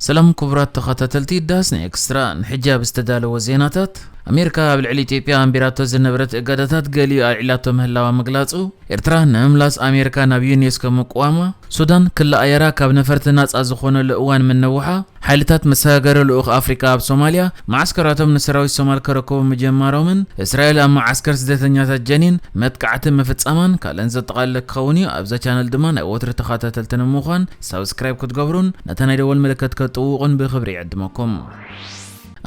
ሰላም ክቡራት ተኸታተልቲ ዳስና ኤክስትራ፣ ንሕጂ ኣብ ዝተዳለወ ዜናታት፣ ኣሜሪካ ኣብ ልዕሊ ኢትዮጵያ ኣንቢራቶ ዝነበረት እገዳታት ገሊኡ ኣልዒላቶ ምህላዋ ምግላጹ፣ ኤርትራ ንምምላስ ኣሜሪካ ናብ ዩኔስኮ ምቅዋማ፣ ሱዳን ክልኣየራ ካብ ነፈርቲ ናጻ ዝኾነሉ እዋን ምንውሓ፣ ሓይልታት መሰጋገሪ ልኡኽ ኣፍሪካ ኣብ ሶማልያ መዓስከራቶም ንሰራዊት ሶማል ከረክቡ ምጀማሮምን እስራኤል ኣብ መዓስከር ስደተኛታት ጀኒን መጥቃዕቲ ምፍጻማን ካልእን ዘጠቓለለ ክኸውን እዩ። ኣብዛ ቻነል ድማ ናይ ወትሪ ተኸታተልቲ ንምዃን ሳብስክራይብ ክትገብሩን ነታ ናይ ደወል ምልክት ከጥውቑን ብኽብሪ ይዕድመኩም።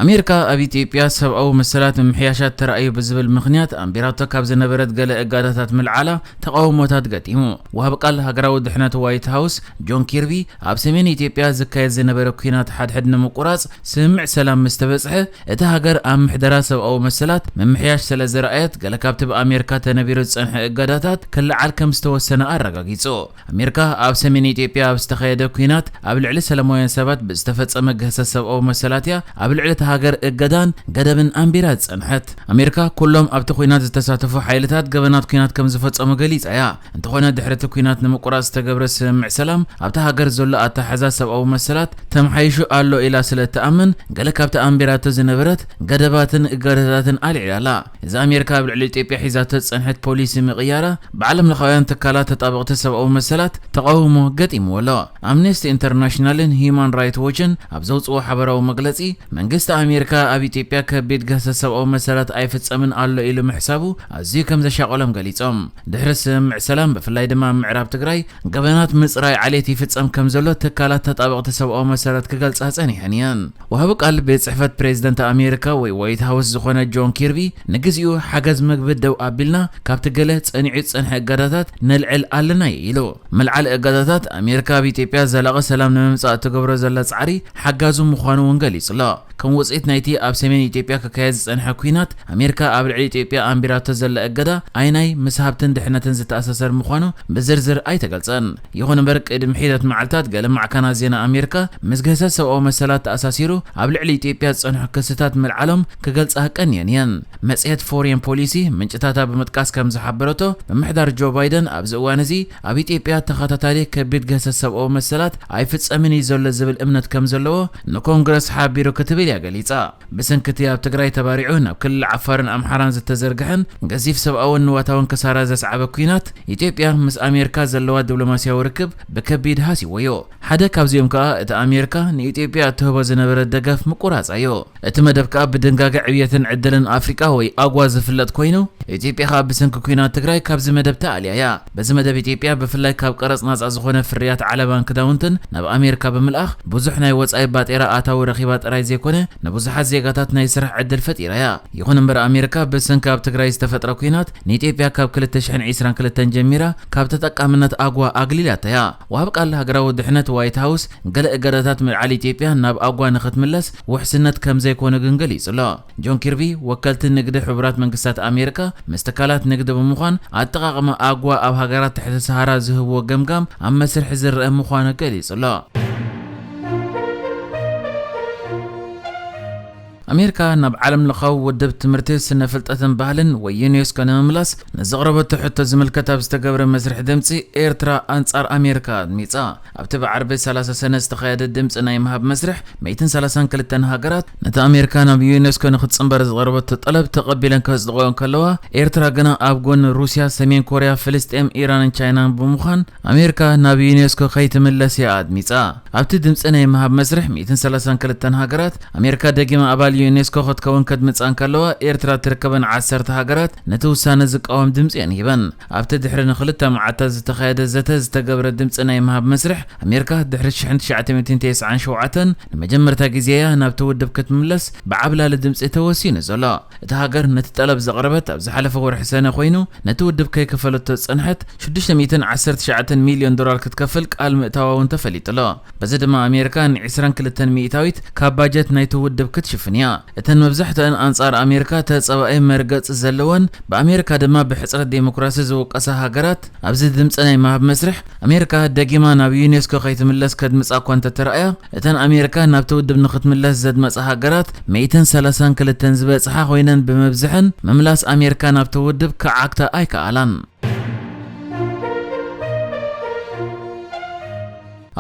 ኣሜሪካ ኣብ ኢትዮጵያ ሰብኣዊ መሰላት ምምሕያሻት ተራእዩ ብዝብል ምኽንያት ኣንቢራቶ ካብ ዝነበረት ገለ እጋዳታት ምልዓላ ተቓውሞታት ገጢሙ። ወሃቢ ቃል ሃገራዊ ድሕነት ዋይት ሃውስ ጆን ኪርቢ ኣብ ሰሜን ኢትዮጵያ ዝካየድ ዝነበረ ኲናት ሓድሕድ ንምቁራጽ ስምምዕ ሰላም ምስ ተበጽሐ፣ እቲ ሃገር ኣብ ምሕደራ ሰብኣዊ መሰላት ምምሕያሽ ስለ ዘርኣየት፣ ገለ ካብቲ ብኣሜሪካ ተነቢሩ ዝጸንሐ እገዳታት ክለዓል ከም ዝተወሰነ ኣረጋጊጹ። ኣሜሪካ ኣብ ሰሜን ኢትዮጵያ ኣብ ዝተኻየደ ኲናት ኣብ ልዕሊ ሰላማውያን ሰባት ብዝተፈጸመ ግህሰት ሰብኣዊ መሰላት እያ ኣብ ልዕሊ እቲ ሃገር እገዳን ገደብን ኣንቢራ ዝጸንሐት። ኣሜሪካ ኩሎም ኣብቲ ኲናት ዝተሳተፉ ሓይልታት ገበናት ኲናት ከም ዝፈጸሙ ገሊጻ እያ። እንተኾነ ድሕሪ እቲ ኲናት ንምቁራጽ ዝተገብረ ስምምዕ ሰላም ኣብቲ ሃገር ዘሎ ኣተሓሕዛ ሰብኣዊ መሰላት ተመሓይሹ ኣሎ ኢላ ስለ እትኣምን፣ ገለ ካብቲ ኣንቢራቶ ዝነበረት ገደባትን እገዳታትን ኣልዒላ ኣላ። እዚ ኣሜሪካ ኣብ ልዕሊ ኢትዮጵያ ሒዛቶ ዝጸንሐት ፖሊሲ ምቕያራ ብዓለም ለኻውያን ትካላት ተጣበቕቲ ሰብኣዊ መሰላት ተቓውሞ ገጢምዎ ኣሎ። ኣምነስቲ ኢንተርናሽናልን ሂዩማን ራይት ዎችን ኣብ ዘውጽዎ ሓበራዊ መግለጺ፣ መንግስቲ ኣሜሪካ ኣብ ኢትዮጵያ ከቢድ ግህሰት ሰብኣዊ መሰላት ኣይፍጸምን ኣሎ ኢሉ ምሕሳቡ ኣዝዩ ከም ዘሻቐሎም ገሊጾም። ድሕሪ ስምምዕ ሰላም፣ ብፍላይ ድማ ኣብ ምዕራብ ትግራይ፣ ገበናት ምጽራይ ዓሌት ይፍጸም ከም ዘሎ ትካላት ተጣበቕቲ ሰብኣዊ መሰላት ክገልጻ ጸኒሐን እየን። ወሃቢ ቃል ቤት ጽሕፈት ፕሬዝደንት ኣሜሪካ ወይ ዋይት ሃውስ ዝኾነ ጆን ኪርቢ፣ ንግዚኡ ሓገዝ ምግቢ ደው ኣቢልና፣ ካብቲ ገለ ጸኒዑ ዝጸንሐ እገዳታት ነልዕል ኣለና እዩ ኢሉ። ምልዓል እገዳታት ኣሜሪካ ኣብ ኢትዮጵያ ዘላቒ ሰላም ንምምጻእ እትገብሮ ዘላ ጻዕሪ ሓጋዙ ምዃኑ እውን ገሊጹ ኣሎ። ከም ውጽኢት ናይቲ ኣብ ሰሜን ኢትዮጵያ ክካየድ ዝጸንሐ ኲናት፣ ኣሜሪካ ኣብ ልዕሊ ኢትዮጵያ ኣንቢራቶ ዘላ እገዳ ኣይናይ ምስ ሃብትን ድሕነትን ዝተኣሳሰር ምዃኑ ብዝርዝር ኣይተገልጸን። ይኹን እምበር፣ ቅድሚ ሒደት መዓልታት ገለ ማዕከናት ዜና ኣሜሪካ ምስ ግህሰት ሰብኣዊ መሰላት ተኣሳሲሩ ኣብ ልዕሊ ኢትዮጵያ ዝጸንሑ ክስታት ምልዓሎም ክገልጻ ቀንየን እየን። መጽሔት ፎሬን ፖሊሲ ምንጭታታ ብምጥቃስ ከም ዝሓበረቶ፣ ምምሕዳር ጆ ባይደን ኣብዚ እዋን እዚ ኣብ ኢትዮጵያ ተኸታታሊ ከቢድ ግህሰት ሰብኣዊ መሰላት ኣይፍጸምን እዩ ዘሎ ዝብል እምነት ከም ዘለዎ ንኮንግረስ ሓቢሩ ክትብል እያ ገሊጻ። ብሰንኪ እቲ ኣብ ትግራይ ተባሪዑ ናብ ክልል ዓፋርን ኣምሓራን ዝተዘርግሐን ገዚፍ ሰብኣውን ንዋታውን ክሳራ ዘስዓበ ኲናት፣ ኢትዮጵያ ምስ ኣሜሪካ ዘለዋ ዲፕሎማስያዊ ርክብ ብከቢድ ሃሲዎ እዩ። ሓደ ካብዚኦም ከኣ እቲ ኣሜሪካ ንኢትዮጵያ እትህቦ ዝነበረ ደገፍ ምቁራጻ እዩ። እቲ መደብ ከኣ ብድንጋገ ዕብየትን ዕድልን ኣፍሪቃ ወይ ኣጓ ዝፍለጥ ኮይኑ፣ ኢትዮጵያ ከኣ ብሰንኪ ኲናት ትግራይ ካብዚ መደብ ተኣልያ እያ። በዚ መደብ ኢትዮጵያ ብፍላይ ካብ ቀረጽ ናጻ ዝኾነ ፍርያት ዓለባን ክዳውንትን ናብ ኣሜሪካ ብምልኣኽ ብዙሕ ናይ ወጻኢ ባጤራ ኣታዊ ረኺባ ጥራይ ዘይኮነ ንብዙሓት ዜጋታት ናይ ስራሕ ዕድል ፈጢራ እያ። ይኹን እምበር ኣሜሪካ ብሰንኪ ኣብ ትግራይ ዝተፈጥረ ኲናት ንኢትዮጵያ ካብ ክልተ ሽሕን ዕስራን ክልተን ጀሚራ ካብ ተጠቃምነት ኣጓ ኣግሊላታ እያ። ወሃብ ቃል ሃገራዊ ድሕነት ዋይት ሃውስ ገለ እገዳታት ምልዓል ኢትዮጵያ ናብ ኣጓ ንኽትምለስ ውሕስነት ከም ዘይኮነ ግን ገሊጹ ኣሎ። ጆን ኪርቢ፣ ወከልቲ ንግዲ ሕቡራት መንግስታት ኣሜሪካ፣ ምስ ትካላት ንግዲ ብምዃን ኣጠቓቕማ ኣጓ ኣብ ሃገራት ትሕቲ ሰሃራ ዝህብዎ ገምጋም ኣብ መስርሕ ዝረአ ምዃኑ ገሊጹ ኣሎ። ኣሜሪካ ናብ ዓለም ለኻዊ ውድብ ትምህርቲ፣ ስነ ፍልጠትን ባህልን ወይ ዩኔስኮ ንምምላስ ንዘቕረበቶ ሕቶ ዝምልከት ኣብ ዝተገብረ መስርሕ ድምፂ፣ ኤርትራ ኣንጻር ኣሜሪካ ኣድሚጻ። ኣብቲ ብዓርቢ ሰላሳ ሰነ ዝተኻየደ ድምፂ ናይ ምሃብ መስርሕ፣ ሚእትን ሰላሳን ክልተን ሃገራት ነቲ ኣሜሪካ ናብ ዩኔስኮ ንክትፅምበር ዝቐረበቶ ጠለብ ተቐቢለን ከጽድቕኦ እንከለዋ፣ ኤርትራ ግና ኣብ ጎኒ ሩስያ፣ ሰሜን ኮርያ፣ ፍልስጤም፣ ኢራንን ቻይናን ብምዃን ኣሜሪካ ናብ ዩኔስኮ ከይትምለስ እያ ኣድሚጻ። ኣብቲ ድምፂ ናይ ምሃብ መስርሕ፣ ሚእትን ሰላሳን ክልተን ሃገራት ኣሜሪካ ደጊማ ኣባል ዩኔስኮ ክትከውን ከድምጻ እንከለዋ፣ ኤርትራ ትርከበን ዓሰርተ ሃገራት ነቲ ውሳነ ዝቃወም ድምፂ እየን ሂበን። ኣብቲ ድሕሪ ንክልተ መዓልታት ዝተኻየደ ዘተ ዝተገብረ ድምፂ ናይ ምሃብ መስርሕ፣ ኣሜሪካ ድሕሪ ሽሕን ትሽዓተ ሚእትን ተስዓን ሸውዓተን ንመጀመርታ ግዜ እያ ናብቲ ውድብ ክትምለስ ብዓብላሊ ድምፂ ተወሲኑ ዘሎ። እታ ሃገር ነቲ ጠለብ ዘቕረበት ኣብ ዝሓለፈ ወርሒ ሰነ ኮይኑ፣ ነቲ ውድብ ከይከፈለቶ ዝጸንሐት ሽዱሽተ ሚእትን ዓሰርተ ትሽዓተን ሚልዮን ዶላር ክትከፍል ቃል ምእታዋ እውን ተፈሊጡ ኣሎ። በዚ ድማ ኣሜሪካ ንዒስራን ክልተን ሚእታዊት ካብ ባጀት ናይቲ ውድብ ክትሽፍን እያ። እተን መብዛሕትአን ኣንጻር ኣሜሪካ ተጸባኢ መርገጺ ዘለወን፣ ብኣሜሪካ ድማ ብሕጽረት ዴሞክራሲ ዝውቀሳ ሃገራት፣ ኣብዚ ድምጺ ናይ ምሃብ መስርሕ፣ ኣሜሪካ ደጊማ ናብ ዩኔስኮ ከይትምለስ ከድምጻ እኳ እንተተራእያ፣ እተን ኣሜሪካ ናብቲ ውድብ ንክትምለስ ዘድመጻ ሃገራት ሚእትን ሰላሳን ክልተን ዝበጽሓ ኮይነን፣ ብምብዝሐን ምምላስ ኣሜሪካ ናብቲ ውድብ ክዓግታ ኣይከኣላን።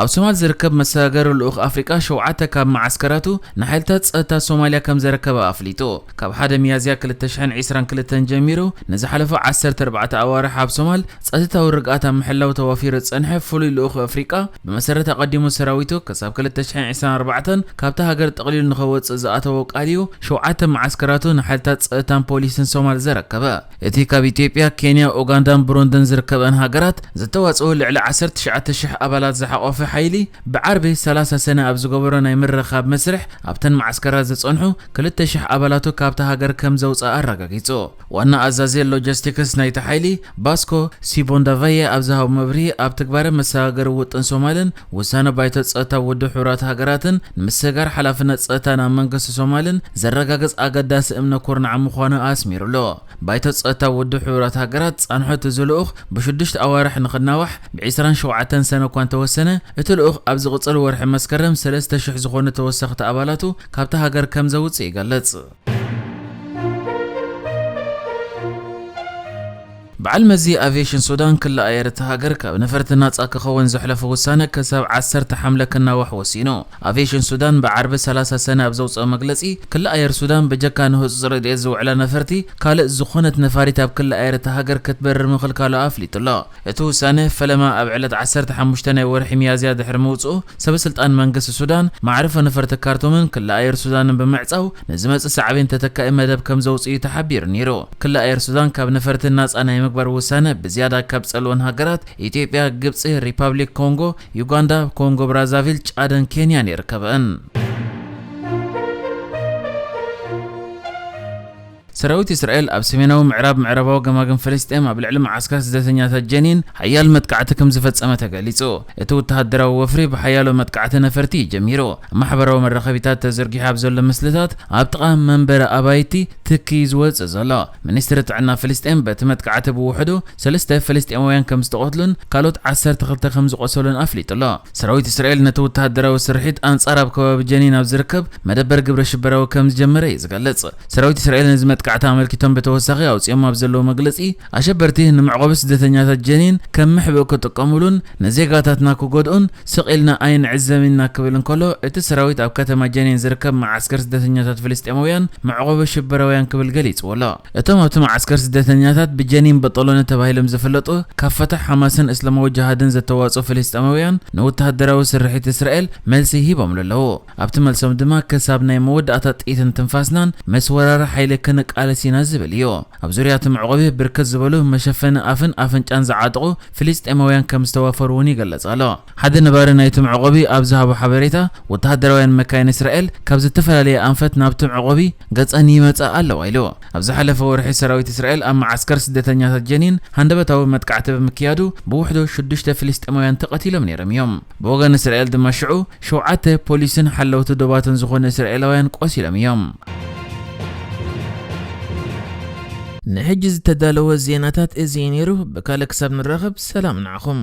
ኣብ ሶማል ዝርከብ መሰጋገሪ ልኡኽ ኣፍሪቃ ሸውዓተ ካብ መዓስከራቱ ንሓይልታት ጸጥታ ሶማልያ ከም ዘረከበ ኣፍሊጡ። ካብ ሓደ ሚያዝያ ክልተ ሽሕን ዕስራን ክልተን ጀሚሩ ንዝሓለፉ ዓሰርተ ኣርባዕተ ኣዋርሕ ኣብ ሶማል ጸጥታዊ ርግኣት ኣብ ምሕላው ተዋፊሩ ዝጸንሐ ፍሉይ ልኡኽ ኣፍሪቃ፣ ብመሰረት ኣቐዲሙ ሰራዊቱ ክሳብ ክልተ ሽሕን ዕስራን ኣርባዕተን ካብታ ሃገር ጠቕሊሉ ንኸወጽእ ዝኣተዎ ቃል እዩ ሸውዓተ መዓስከራቱ ንሓይልታት ጸጥታን ፖሊስን ሶማል ዘረከበ። እቲ ካብ ኢትዮጵያ፣ ኬንያ፣ ኡጋንዳን ብሩንድን ዝርከበን ሃገራት ዝተዋጽኡ ልዕሊ ዓሰርተ ትሽዓተ ሽሕ ኣባላት ዝሓቖፈ ሓይሊ፣ ብዓርቢ ሰላሳ ሰነ ኣብ ዝገበሮ ናይ ምርኻብ መስርሕ፣ ኣብተን መዓስከራት ዝጸንሑ ክልተ ሽሕ ኣባላቱ ካብታ ሃገር ከም ዘውጽኣ ኣረጋጊጹ። ዋና ኣዛዚ ሎጂስቲክስ ናይቲ ሓይሊ፣ ባስኮ ሲቦንዳቫየ፣ ኣብ ዝሃቦ መብርሂ፣ ኣብ ትግባረ መሰጋገሪ ውጥን ሶማልን ውሳነ ባይቶ ጸጥታ ውድብ ሕቡራት ሃገራትን ንምስግጋር ሓላፍነት ጸጥታ ናብ መንግስቲ ሶማልን ዘረጋግጽ ኣገዳሲ እምነ ኩርናዕ ምዃኑ ኣስሚሩሉ። ባይቶ ጸጥታ ውድብ ሕቡራት ሃገራት ጻንሖ እቲ ልኡኽ ብሽዱሽተ ኣዋርሕ ንኽናዋሕ ብ ዕስራን ሸውዓተን ሰነ እኳ እንተወሰነ፣ እቲ ልኡኽ ኣብ ዝቕጽል ወርሒ መስከረም ሰለስተ ሽሕ ዝኾኑ ተወሰኽቲ ኣባላቱ ካብታ ሃገር ከም ዘውጽእ ይገልጽ። በዓል መዚ ኣቪዬሽን ሱዳን ክሊ ኣየር እታ ሃገር ካብ ነፈርቲ ናጻ ክኸውን ዘሕለፎ ውሳነ ክሳብ ዓሰርተ ሓምለ ክናዋሕ ወሲኑ። ኣቪዬሽን ሱዳን ብዓርቢ ሰላሳ ሰነ ኣብ ዘውጽኦ መግለጺ፣ ክሊ ኣየር ሱዳን ብጀካ ንህጹጽ ረድኤት ዝውዕላ ነፈርቲ ካልእ ዝኾነት ነፋሪት ኣብ ክሊ ኣየር እታ ሃገር ክትበርር ምኽልካሉ ኣፍሊጡ ኣሎ። እቲ ውሳነ ፈለማ ኣብ ዕለት ዓሰርተ ሓሙሽተ ናይ ወርሒ ሚያዝያ ድሕሪ ምውጽኡ፣ ሰበ ስልጣን መንግስቲ ሱዳን መዕርፎ ነፈርቲ ካርቱምን ክሊ ኣየር ሱዳንን ብምዕጻው ንዝመጽእ ሳዕቤን ተተካኢ መደብ ከም ዘውጽኡ ተሓቢሩ ነይሩ። ክሊ ኣየር ሱዳን ካብ ነፈርቲ ናጻ ናይ ምግባር ውሳነ ብዝያዳ ካብ ጸልወን ሃገራት ኢትዮጵያ፣ ግብጺ፣ ሪፓብሊክ ኮንጎ፣ ዩጋንዳ፣ ኮንጎ ብራዛቪል፣ ጫድን ኬንያን ይርከበን። ሰራዊት እስራኤል ኣብ ሰሜናዊ ምዕራብ ምዕራባዊ ገማግም ፍልስጤም ኣብ ልዕሊ መዓስከር ስደተኛታት ጀኒን ሓያል መጥቃዕቲ ከም ዝፈጸመ ተገሊጹ። እቲ ወተሃደራዊ ወፍሪ ብሓያሎ መጥቃዕቲ ነፈርቲ እዩ ጀሚሩ። ኣብ ማሕበራዊ መራኸቢታት ተዘርጊሑ ኣብ ዘሎ ምስልታት፣ ኣብ ጥቓ መንበሪ ኣባይቲ ትኪ እዩ ዝወጽእ ዘሎ። ሚኒስትሪ ጥዕና ፍልስጤም በቲ መጥቃዕቲ ብውሕዱ ሰለስተ ፍልስጤማውያን ከም ዝተቐትሉን ካልኦት ዓሰርተ ክልተ ከም ዝቖሰሉን ኣፍሊጡ ኣሎ። ሰራዊት እስራኤል ነቲ ወተሃደራዊ ስርሒት ኣንጻር ኣብ ከባቢ ጀኒን ኣብ ዝርከብ መደበር ግብረ ሽበራዊ ከም ዝጀመረ እዩ ዝገልጽ። ሰራዊት እስራኤል ነዚ መጥቃዕቲ ኣመልኪቶም ብተወሳኺ ኣውጺኦም ኣብ ዘለዉ መግለጺ፣ ኣሸበርቲ ንመዕቆቢ ስደተኛታት ጀኒን ከም መሕብኢ ክጥቀሙሉን ንዜጋታትና ክጎድኡን ስቕ ኢልና ኣይንዕዘብን ኢና ክብል እንከሎ፣ እቲ ሰራዊት ኣብ ከተማ ጀኒን ዝርከብ መዓስከር ስደተኛታት ፍልስጤማውያን መዕቆቢ ሽበራውያን ክብል ገሊጽዎ ኣሎ። እቶም ኣብቲ መዓስከር ስደተኛታት ብጀኒን በጠሎኒ ተባሂሎም ዝፍለጡ፣ ካብ ፈታሕ ሓማስን እስላማዊ ጅሃድን ዘተዋጽኡ ፍልስጤማውያን ንወተሃደራዊ ስርሒት እስራኤል መልሲ ሂቦምሉ ኣለዉ። ኣብቲ መልሶም ድማ ክሳብ ናይ መወዳእታ ጥይትን ትንፋስናን ምስ ወራሪ ሓይሊ ክንቃለስ ኢና ዝብል እዩ። ኣብ ዙርያ እቲ መዕቆቢ ብርክት ዝበሉ መሸፈኒ ኣፍን ኣፍንጫን ዝዓጠቑ ፍልስጤማውያን ከም ዝተዋፈሩ እውን ይገለጽ ኣሎ። ሓደ ነባሪ ናይቲ መዕቆቢ ኣብ ዝሃቦ ሓበሬታ፣ ወተሃደራውያን መካይን እስራኤል ካብ ዝተፈላለየ ኣንፈት ናብቲ መዕቆቢ ገጸን ይመጻ ኣለዋ ኢሉ። ኣብ ዝሓለፈ ወርሒ ሰራዊት እስራኤል ኣብ መዓስከር ስደተኛታት ጀኒን ሃንደበታዊ መጥቃዕቲ ብምክያዱ ብውሕዱ ሽዱሽተ ፍልስጤማውያን ተቐቲሎም ነይሮም እዮም። ብወገን እስራኤል ድማ ሽዑ ሸውዓተ ፖሊስን ሓለውቲ ዶባትን ዝኾኑ እስራኤላውያን ቆሲሎም እዮም። ንሕጂ ዝተዳለወ ዜናታት እዚ እዩ ነይሩ። ብካልእ ክሳብ ንራኸብ ሰላም ንዓኹም።